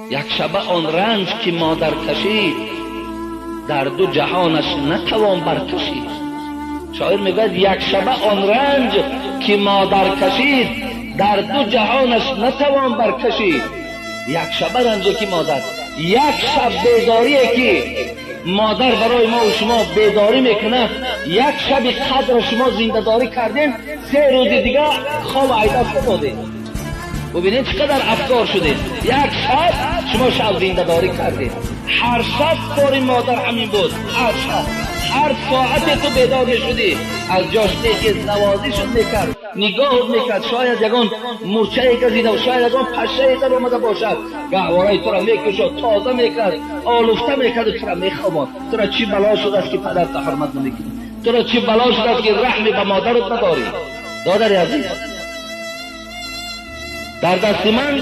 Як шаба он ранҷ ки модар кашид, дар ду ҷаҳонаш натавон баркашид. Шоир мегӯяд: як шаба он ранҷ ки модар кашид, дар ду ҷаҳонаш натавон баркашид. Як шаба ранҷе ки модар, як шаб бедорие ки модар барои мо ва шумо бедорӣ мекунад, як шаби қадр шумо зиндадорӣ кардем, 3 рӯзи дигар хоб айдас додем. Бубинед, чӣ қадар афкор шудед. Як шаб шумо шаб зиндадорӣ кардед. Ҳар шаб кори модар ҳамин буд. Ҳар шаб, ҳар соате ту бедор мешудӣ, аз ҷош мехез, навозишут мекард, нигоҳут мекард. Шояд ягон мурчае газида, шояд ягон пашшае даромада бошад. Гаҳвораи туро мекушод, тоза мекард, олуфта мекарду туро мехобонд. Туро чӣ бало шудааст, ки падарта ҳурмат намекунӣ? Туро чӣ бало шудааст, ки раҳме ба модарат надорӣ? Додари азиз, дар дасти ман